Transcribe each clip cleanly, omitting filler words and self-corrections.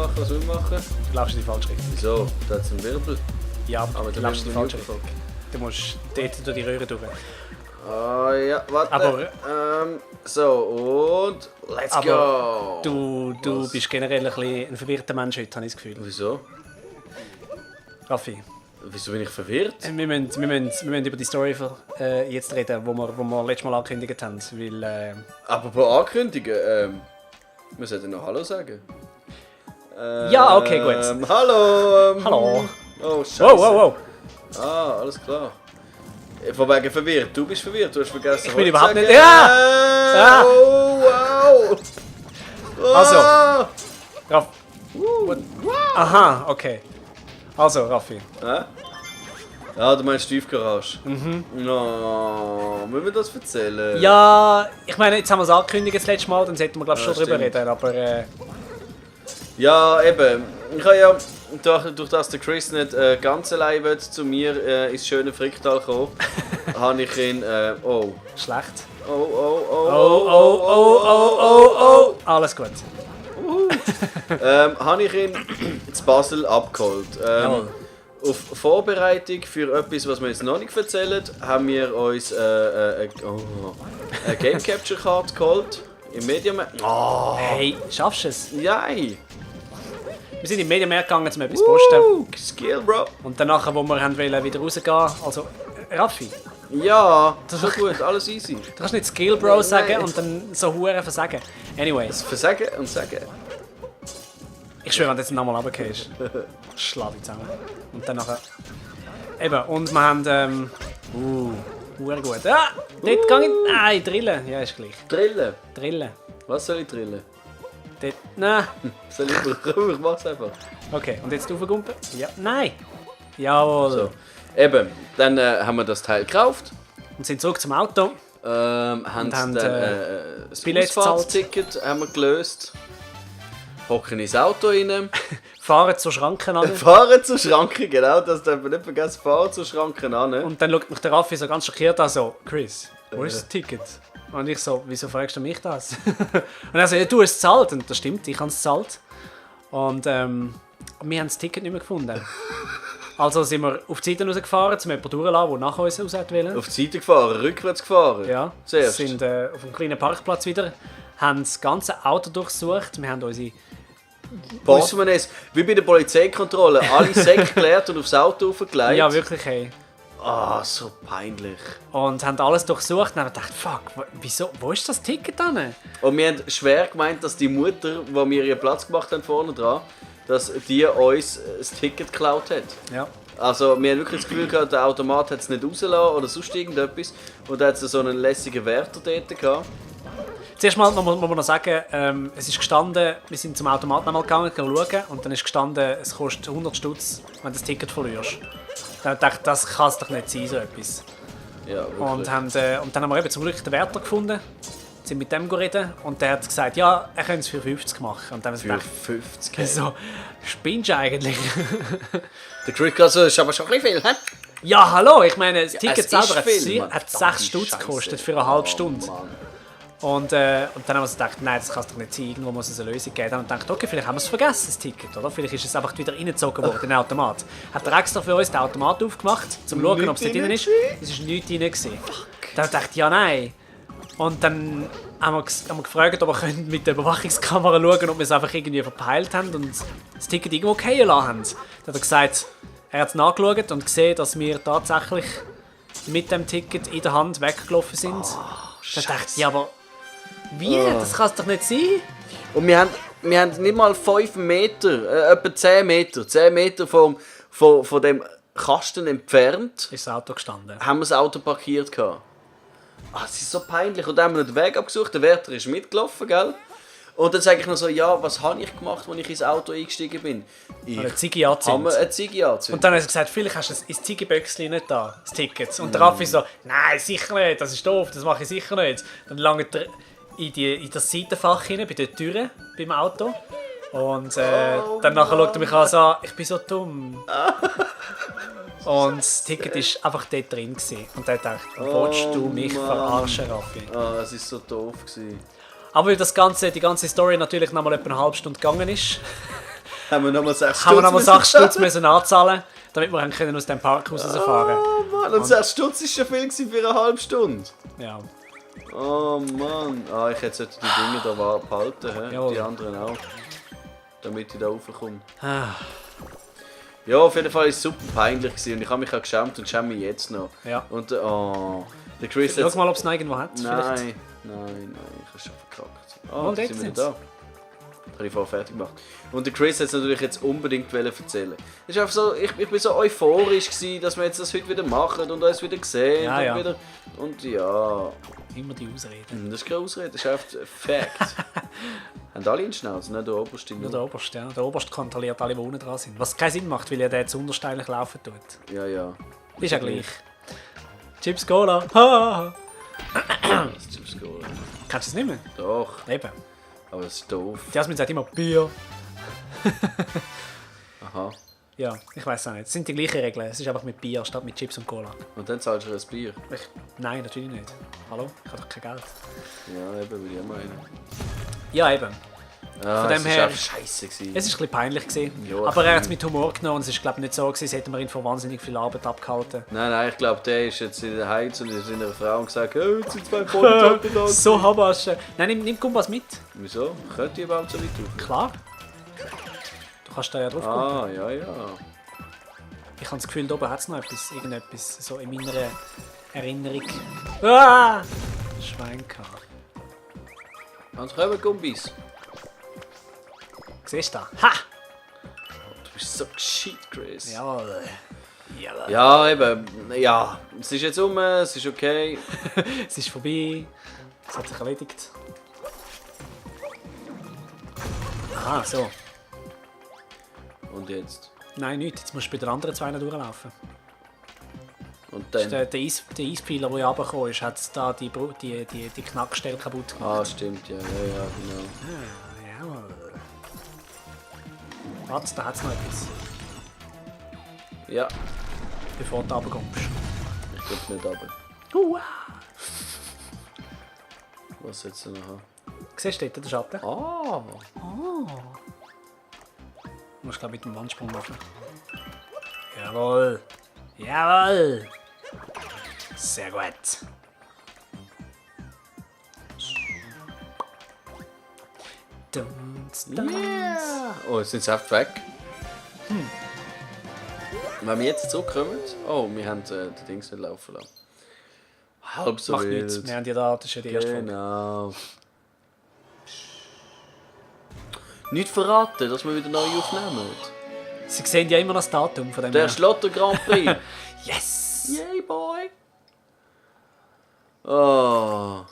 machen, was wir machen? Du laufst in die falsche Richtung. Wieso? Da hat es einen Wirbel. Ja, Aber du laufst in die falsche Richtung. Du musst dort durch die Röhre durch. Ah ja, warte. Aber- So, und let's Aber go! du bist generell ein verwirrter Mensch heute, habe ich das Gefühl. Wieso? Raffi, Wieso bin ich verwirrt? wir müssen über die Story jetzt reden, wo wir letztes Mal angekündigt haben. Weil, Apropos Ankündigen, wir sollten noch Hallo sagen. Ja, okay, gut. Hallo! Hallo. Oh, Scheiße. Wow. Ah, alles klar. Von wegen verwirrt. Du bist verwirrt, du hast vergessen. Ich bin Hallo überhaupt zu nicht- sagen. Ja! Oh, wow! Also. Ah! Raff. Aha, okay. Also, Raffi. Hä? Ja, du meinst Stiefgarage. No, müssen wir das erzählen? Ja, ich meine, jetzt haben wir es angekündigt das letzte Mal, dann sollten wir glaube ich Ja, schon drüber stimmt. reden, aber Ja, eben. Ich habe ja, durch das der Chris nicht ganz allein will, zu mir ins schöne Fricktal kommen, habe ich ihn. Oh. schlecht. Oh. Alles gut. Habe ich ihn zu Basel abgeholt. Jawohl. Auf Vorbereitung für etwas, was wir jetzt noch nicht erzählen, haben wir uns eine Game Capture Card geholt. Im Mediamarkt. Oh, Hey, schaffst du es? yay! Wir sind im Mediamarkt gegangen, um etwas zu posten. Skill, Bro! Und danach, wo wir haben wollen, wieder rausgehen, also Raffi, Ja, das ist gut, alles easy. du kannst nicht Skill Bro sagen Nein. und dann so hure versagen. Anyway, Das Versagen und Sagen. ich schwöre, wenn du jetzt nochmal runtergehst, schlag dich zusammen. Und dann nachher... Eben, und wir haben... hure gut. Ah, dort gehe ich... Nein, drillen. Ja, ist gleich. Drillen. Drillen. Was soll ich drillen? Dort... Nein. Soll ich mach's einfach. Okay, und jetzt aufgumpen? Ja. Nein. Jawohl. So. Eben, dann haben wir das Teil gekauft. Und sind zurück zum Auto. Haben haben, dann das Billett Ausfahrtsticket haben wir gelöst. Hocken ins Auto rein. Fahren zur Schranke an. Fahren zur Schranke, genau, das darf man nicht vergessen. Fahren zur Schranke an. Und dann schaut mich der Raffi so ganz schockiert an, so, Chris, wo ist das Ticket? Und ich so, wieso fragst du mich das? Und er so, ja, du hast es gezahlt. Und das stimmt, ich habe es gezahlt. Und wir haben das Ticket nicht mehr gefunden. Also sind wir auf die Seite rausgefahren, um jemanden durchzulassen, der nach uns raus wollte. Auf die Seite gefahren, rückwärts gefahren. Ja, Zuerst. sind auf einem kleinen Parkplatz wieder, haben das ganze Auto durchsucht. Wir haben unsere... Portemonnaies, wie bei der Polizeikontrolle, alle Säcke geleert und aufs Auto aufgelegt. Ja, wirklich, hey. Ah, so peinlich. Und haben alles durchsucht und haben gedacht, fuck, wieso, wo ist das Ticket dann? Und wir haben schwer gemeint, dass die Mutter, wo wir ihren Platz gemacht haben vorne dran, dass die uns das Ticket geklaut hat. Ja. Also wir haben wirklich das Gefühl gehabt, der Automat hat es nicht rausgelassen oder sonst irgendetwas. Und da hat es so einen lässigen Wärter dort gehabt. Zuerst mal muss man noch sagen, es ist gestanden, wir sind zum Automaten einmal gegangen, schauen, und dann ist gestanden, es kostet 100 Stutz, wenn du das Ticket verlierst. Dann dachte ich, das kann es doch nicht sein, so etwas. Ja, wirklich. Und dann haben wir eben zum Glück den Wärter gefunden, sind mit dem reden und der hat gesagt, ja, er könnte es für 50 machen. Und dann haben wir für gedacht, 50. so, spinnst du eigentlich? Der Crick also, ist aber schon ein bisschen viel, hä? Ja, hallo, ich meine, das es Ticket ist selber viel, Mann. hat 6 Verdammte Stutz Scheisse. gekostet für eine halbe Stunde. Mann. Und dann haben wir uns gedacht, nein, das kann es doch nicht sein, irgendwo muss es eine Lösung geben. Dann haben wir gedacht, okay, vielleicht haben wir es vergessen, das Ticket, oder? Vielleicht ist es einfach wieder reingezogen worden in den Automat. Hat er extra für uns den Automat aufgemacht, um zu schauen, ob es dort drin ist. Es war nichts drin. Dann haben wir gedacht, ja, nein. Und dann haben wir gefragt, ob wir mit der Überwachungskamera schauen können, ob wir es einfach irgendwie verpeilt haben und das Ticket irgendwo fallen lassen haben. Dann hat er gesagt, er hat es nachgeschaut und gesehen, dass wir tatsächlich mit dem Ticket in der Hand weggelaufen sind. Dann dachte ich, ja, aber wie? Das kann es doch nicht sein. Und wir haben nicht mal 5 Meter, etwa 10 Meter, 10 Meter von dem Kasten entfernt, Ist das Auto gestanden. haben wir das Auto parkiert gehabt. Ah, es ist so peinlich. Und dann haben wir den Weg abgesucht, der Wärter ist mitgelaufen, gell? Und dann sage ich noch so, ja, was habe ich gemacht, als ich ins Auto eingestiegen bin? Ich Eine Ziege habe angezündet. mir eine Ziege angezündet. Und dann hat er gesagt, vielleicht hast du das Ziegenböckchen nicht da, das Ticket. Und der Raffi so, nein, sicher nicht, das ist doof, das mache ich sicher nicht. Dann langt er in das Seitenfach hinein, bei den Türen beim Auto. Und dann nachher schaut er mich an und sagt, ich bin so dumm. Und das Ticket war einfach dort drin gewesen. Und dann dachte ich, willst du mich Mann. verarschen, Raffi? Ah, es war so doof gewesen. Aber weil die ganze Story natürlich noch mal etwa eine halbe Stunde gegangen ist, Haben wir nochmal 6 Haben wir nochmal 6 Stutz müssen anzahlen, damit wir können aus dem Parkhaus rausfahren. Oh Mann, und 6 Stutz war schon viel gewesen für eine halbe Stunde. Ja. Oh Mann. Ah, ich hätte die Dinge da behalten, hä? Jawohl. Die anderen auch. Damit ich da raufkomme. Ah, Ja, auf jeden Fall war es super peinlich gewesen und ich habe mich auch geschämt und schäme mich jetzt noch. ja. Und der Chris Schau hat... mal, ob es noch irgendwo hat. Vielleicht. Nein, ich habe schon verkackt. Oh, Oh, dort sind wir sind's. da. Das habe ich vorher fertig gemacht. Und der Chris hat es natürlich jetzt unbedingt erzählen. Es ist einfach so, ich bin so euphorisch gewesen, dass wir jetzt das heute wieder machen und uns wieder sehen. Ja, und ja. Wieder, und ja, Immer die Ausreden. das ist keine Ausrede, das ist einfach Fact. Haben alle einen Schnauze, nicht der Oberste. Nur der Oberste, ja. Der Oberste kontrolliert alle, die unten dran sind. Was keinen Sinn macht, weil er den zu untersteilig laufen tut. Ja, ja. Ist ja gleich. Chips Cola. Ha! Das ist Chips Cola. Kennst du es nicht mehr? Doch, Eben. aber es ist doof. Die Jasmin sagt immer Bier. Aha. Ja, ich weiß auch nicht. Es sind die gleichen Regeln. Es ist einfach mit Bier statt mit Chips und Cola. Und dann zahlst du ein Bier. Nein, natürlich nicht. Hallo? Ich habe doch kein Geld. Ja, eben, will ich auch meinen. Ja, eben. Ah, Von dem es her- war einfach scheiße gewesen. Es war ein bisschen peinlich. Gewesen. Ja, Aber er hat es mit Humor genommen und es ist, glaube ich, nicht so gewesen, als hätten wir ihn von wahnsinnig viel Arbeit abgehalten. Nein, ich glaube, der ist jetzt in der Heiz und ist seiner Frau und gesagt, oh, jetzt sind 2 Ponytoppen da. So Habaschen. Nein, nimm Gumbas mit. Wieso? Könnt ihr überhaupt so weit rauf? Klar. Du kannst da ja drauf kommen. Ah, ja, ja. Ich habe das Gefühl, da oben hat es noch etwas, irgendetwas, so in meiner Erinnerung. Ah! Schwein gehabt. Hans kommen, Gumbis. Siehst du da? Ha! Du bist so gescheit, Chris. Jawohl. Jawohl. Ja, eben. Ja, es ist jetzt es ist okay. Es ist vorbei. Es hat sich erledigt. Aha, so. Und jetzt? Nein, nichts. Jetzt musst du bei den anderen zwei noch durchlaufen. Und Das ist dann? der Eispfeiler, der runtergekommen ist, hat da die Knackstelle kaputt gemacht. Ah, stimmt, ja, genau. Ah, jawohl. Warte, da hat es noch etwas. Ja, Bevor du runterkommst. ich glaube nicht runter. Uah. Was jetzt noch haben? Siehst du dort den Schatten? Ah! Du musst, glaube ich, mit dem Wandsprung machen. Jawohl! Jawohl! Sehr gut! Yeah! Oh, jetzt sind sie einfach weg. Wenn wir jetzt zurückkommen... Oh, wir haben die Dings nicht laufen lassen. Halb so Macht wild. nichts, wir haben ja da, das ist ja die erste Folge. Genau. Nicht verraten, dass wir wieder neu aufnehmen. Sie sehen ja immer noch das Datum von dem Der her. Schlotter Grand Prix. Yes! Yay, boy! Oh.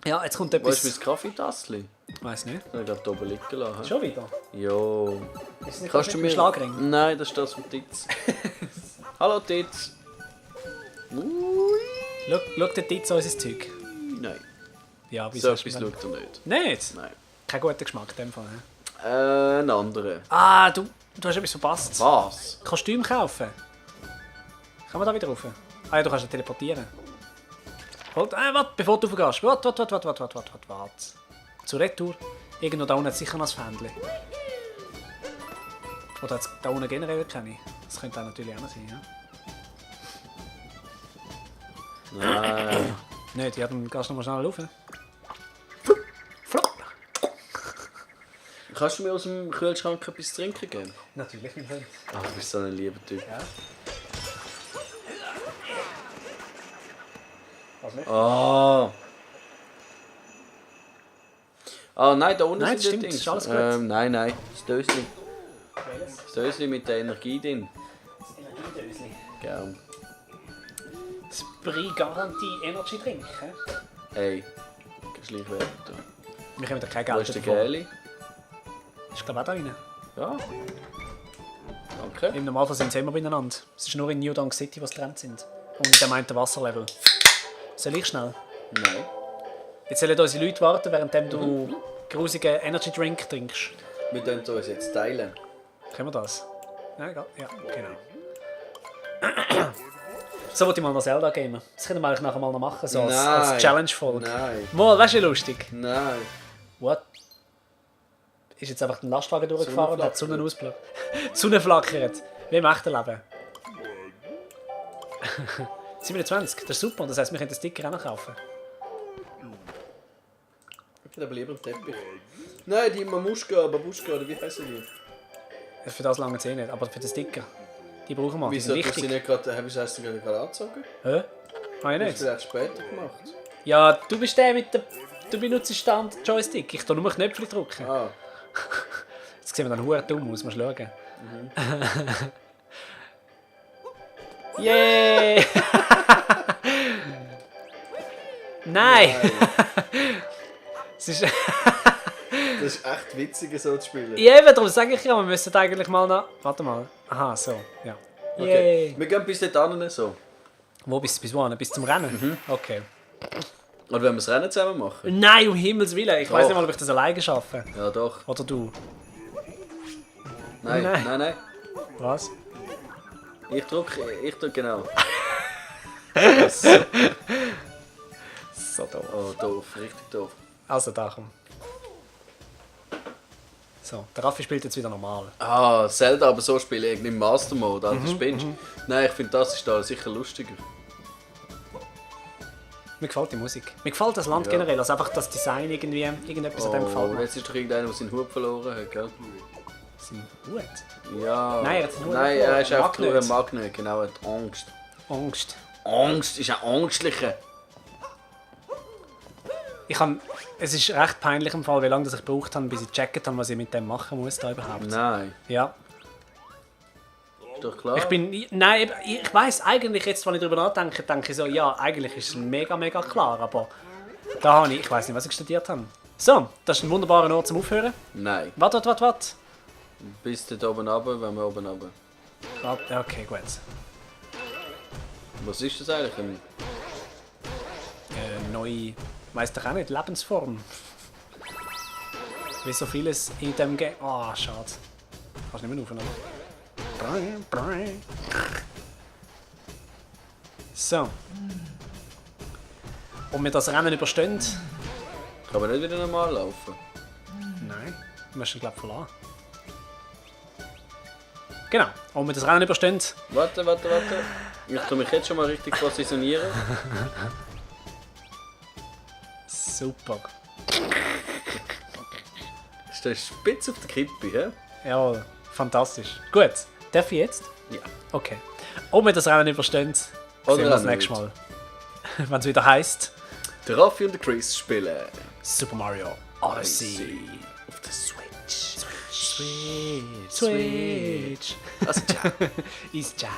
Ja, jetzt kommt Wo etwas... ist mein Kaffeetassli? Weiß nicht. Ich glaube, da oben liegen lassen. Schon wieder? Jo. Ist es nicht Kannst du mir... Schlagring? Nein, das ist das von Titz. Hallo Titz. Ui. Schau den Titz an unser Zeug. Nein, Ja, wie so sagst etwas du schaut er nicht. Nicht? Nein. Kein guter Geschmack in dem Fall. Ne? Ein anderer. Ah, du hast etwas verpasst. Was? Kostüm kaufen. Kann man da wieder rauf? Ah ja, du kannst ja teleportieren. Halt, warte, bevor du raufgehst. Warte. Zur Retour. Irgendwo da unten hat sicher noch ein Fähnchen. Oder hat es da unten generell keine? Das könnte auch natürlich auch noch sein, ja? Nein. Nicht, ja, dann gehst du noch mal schnell rauf. Flop. Kannst du mir aus dem Kühlschrank etwas zu trinken geben? Natürlich, mein Freund. Ach, du bist so ein lieber Typ. Ja. Was nicht? Ah. Ah, nein, da unten Nein, sind das die stimmt, Dings. ist alles gut. Nein, das Döschen. Das Döschen mit der Energie drin. Energiedösli. Gern. Das Brie Garantie Energy Drink. He? Hey, gleich weiter. Wir haben da kein Wo Geld ist der davon. Geli? Ich glaube auch da rein. Ja. Danke. Im Normalfall sind sie immer beieinander. Es ist nur in New Dunk City, was getrennt sind. Und der meint der Wasserlevel. Soll ich schnell? Nein. Jetzt sollen unsere Leute warten, während du grusigen Energy Drink trinkst. Wir können uns jetzt teilen. Können wir das? Ja, genau. So wollte ich mal noch Zelda gamen. Das können wir eigentlich nachher mal noch machen, so als Challenge-Folge. Nein. Mal, weißt du, lustig? Nein. What? ist jetzt einfach den Lastwagen durchgefahren und hat die Sonne ausgeblendet. Die Sonne flackert. Wie im echten Leben. 27, das ist super. Das heisst, wir können den Sticker auch noch kaufen. Ich bin aber lieber im Teppich. Nein, die Babuschka, oder wie heißen die? Für das lange es eh nicht, aber für den Sticker. Die brauchen wir. Wieso Die hast sind du sie wichtig. nicht gerade, wieso hast du sie gerade angezogen? Hä? Habe ich Das nicht? hast du vielleicht später gemacht. Ja, du bist der mit der... Du benutzt den Joystick. Ich tue nur Knöpfe drücken. Ah, Jetzt sehen wir dann verdammt dumm aus, musst du schauen. Yay! Nein! Es ist... das ist echt witzig, so zu spielen. Ja, eben, darum sage ich ja, wir müssen eigentlich mal noch... Warte mal. Aha, so. Ja. Okay. Yay! Wir gehen bis dahin so. Wo bis wohin? Bis zum Rennen? Okay. Oder wenn wir das Rennen zusammen machen? Nein, um Himmels Willen. Ich weiß Doch. nicht mal, ob ich das alleine schaffe. Ja, doch. Oder du. Nein, Nein. nein. Was? Ich drücke genau. So doof. Oh, doof, richtig doof. Also, da komm. So, der Raffi spielt jetzt wieder normal. Ah, Zelda aber so spiele ich im Master Mode, Alter, spinnst du? Nein, ich finde das ist da sicher lustiger. Mir gefällt die Musik. Mir gefällt das Land Ja. generell, also einfach das Design irgendwie, irgendetwas an dem gefällt Oh, mir. jetzt ist doch irgendeiner, der seinen Hut verloren hat, gell? Sind gut. Ja. Nein, er hat seinen Hut Nein, verloren. er ist einfach Mag nur nicht. ein Magnet, genau, er hat Angst. Angst. Angst ist ein Angstlicher. Es ist recht peinlich im Fall, wie lange das ich gebraucht habe, bis ich gecheckt habe, was ich mit dem machen muss da überhaupt. Nein, Ja. ist doch klar. Nein, ich weiss eigentlich jetzt, wenn ich darüber nachdenke, denke ich so, ja, eigentlich ist es mega, mega klar, aber da habe ich weiß nicht, was ich studiert habe. So, das ist ein wunderbarer Ort zum Aufhören. Nein, Warte. bis dort oben runter, wenn wir oben runter. Warte, okay, gut. Was ist das eigentlich? Neue, weiss doch auch nicht, Lebensform. Wie so vieles in dem Game. Oh, schade. Kannst nicht mehr aufnehmen. So. Und wir das Rennen überstehen. Kann man nicht wieder normal laufen? Nein, wir müssen glaube ich verlassen. Genau. Und wir das Rennen überstehen. Warte. Ich tue mich jetzt schon mal richtig positionieren. Super. Stehst spitz auf der Kippe, hä? Jawohl, fantastisch. Gut, darf ich jetzt? Ja. Okay. Und wir das Rennen überstehen, sehen Oder wir das auch nächste nicht. Mal. Wenn es wieder heisst Der Raffi und der Chris spielen. Super Mario Odyssey. Auf der Switch. Switch. Also, ciao. Ist ja.